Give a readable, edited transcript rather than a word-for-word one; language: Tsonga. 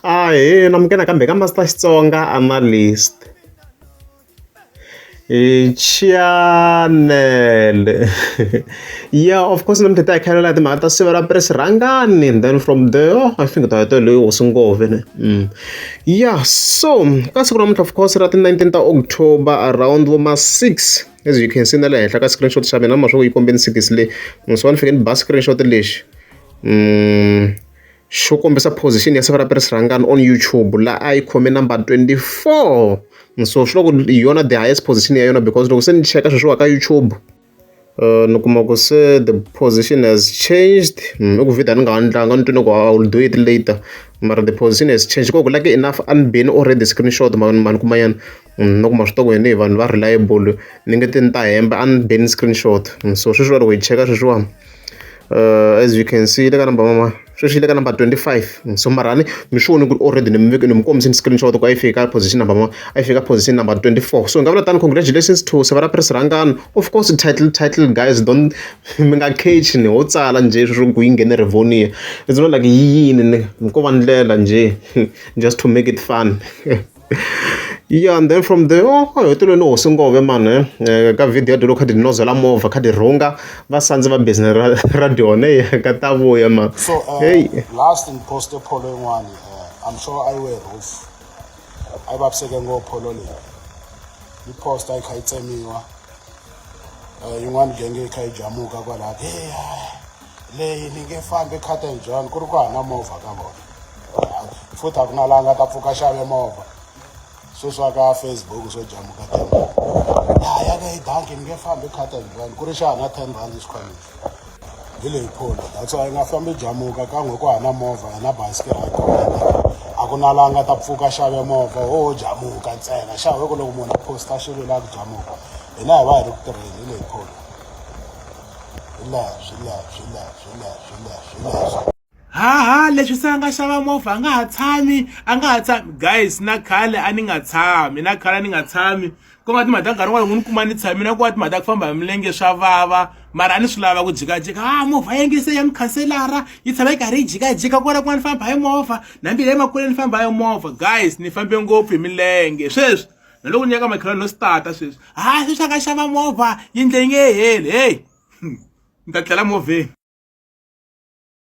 Ahee namukela nakambe ka Master Xitsonga Analyst channel ya of course namuntlha ta hi khalela timhaka ta siva ra Prince Rhangani then from there I think ta ta leyi hosi ngove ne ya so ka siku namuntlha of course ra ti 19 ta October around vo ma 6 as you can see na le henhla ka screenshot xa mina ma swo yi kombeni 6 leyi so ni fike ni ba screenshot lexi xo kombisa position ya siku ra Prince Rhangani on YouTube laha a yi khome number 24 so swi loko hi yona the highest position ya yona because loko se ni cheka sweswiwa ka YouTube ni kuma ku se the position has changed i ku video a ni nga endlanga ni twe ni ku I will do it later mara the position has changed ku lucky enough a ni bini already screenshot ma ni kuma yana ni kuma swi tiva ku ni hi vanhu va reliable ni nge ti ni ta hemba a ni bini screenshot so sweswiwa loko hi cheka sweswiwani as you can see le ka number mama sweswi yi le ka number 25 so mara ni mi swi voni ku already ni mi ni mi kombisini screenshot ku a yi fika position number ma a yi fika position number 24 so hi nga vula tani congratulations to Siva ra Prince Rhangani of course title title guys don't mi nga catch ni ho tsala njhe sweswo ku yi nghene Rivonia it's not like yi yini ni ko va ndlela njhe just to make it fun yeah and then from there oh hetelele ni hosi ngove mani ka video ya loko kha ti nozela movha kha ti rhunga va sandza va business ra ra dyona ka ta vuya man So hey last ni poste polo yin'wani I'm sure a yi we roof a yi vaviseke ngopfu polo leyi yi posta yi kha yi tsemiwa yin'wani genge yi kha yi jamuka kwalaho hey leyi ni nge fambi cut and join ku ri ku hana movha ka vona futhi a ku na laha nga ta pfuka xave movha sweswi ka Facebook swo jamuka ya leyi danki ni nge fambi cut and join ku ri xa hana R10 xikhwameni hi leyi polo that's why yi nga fambi jamuka kan'we ku hana movha yena basikiri a yi kona a ku na laha nga ta pfuka xave movha ho jamuka ntsena xave ku loko munhu a posta xilo la ku jamuka hina hi va hi ri ku tirheni hi leyi polo hi leswi leswi leswi leswi leswi leswi Haha leswi se a nga xava movha a nga ha tshami a nga ha tshami guys na khale a ni nga tshami na khale a ni nga tshami ku nga timhaka ta nkarhi wun'wani ni kuma ni tshami na ku va timhaka ta ku famba hi milenge swa vava mara a ni swi lava ku jikajika a movha yi nge se ya mukhanselara yi tshama yi karhi yi jikajika kona kun'wana ni famba hi movha na mbila emakuleni ni famba hi movha guys ni fambe ngopfu hi milenge sweswi na loko ni ya ka makhelwani no start sweswi ha sweswi a nga xava movha yindlu yi nge heli heyi ni ta tlela movheni.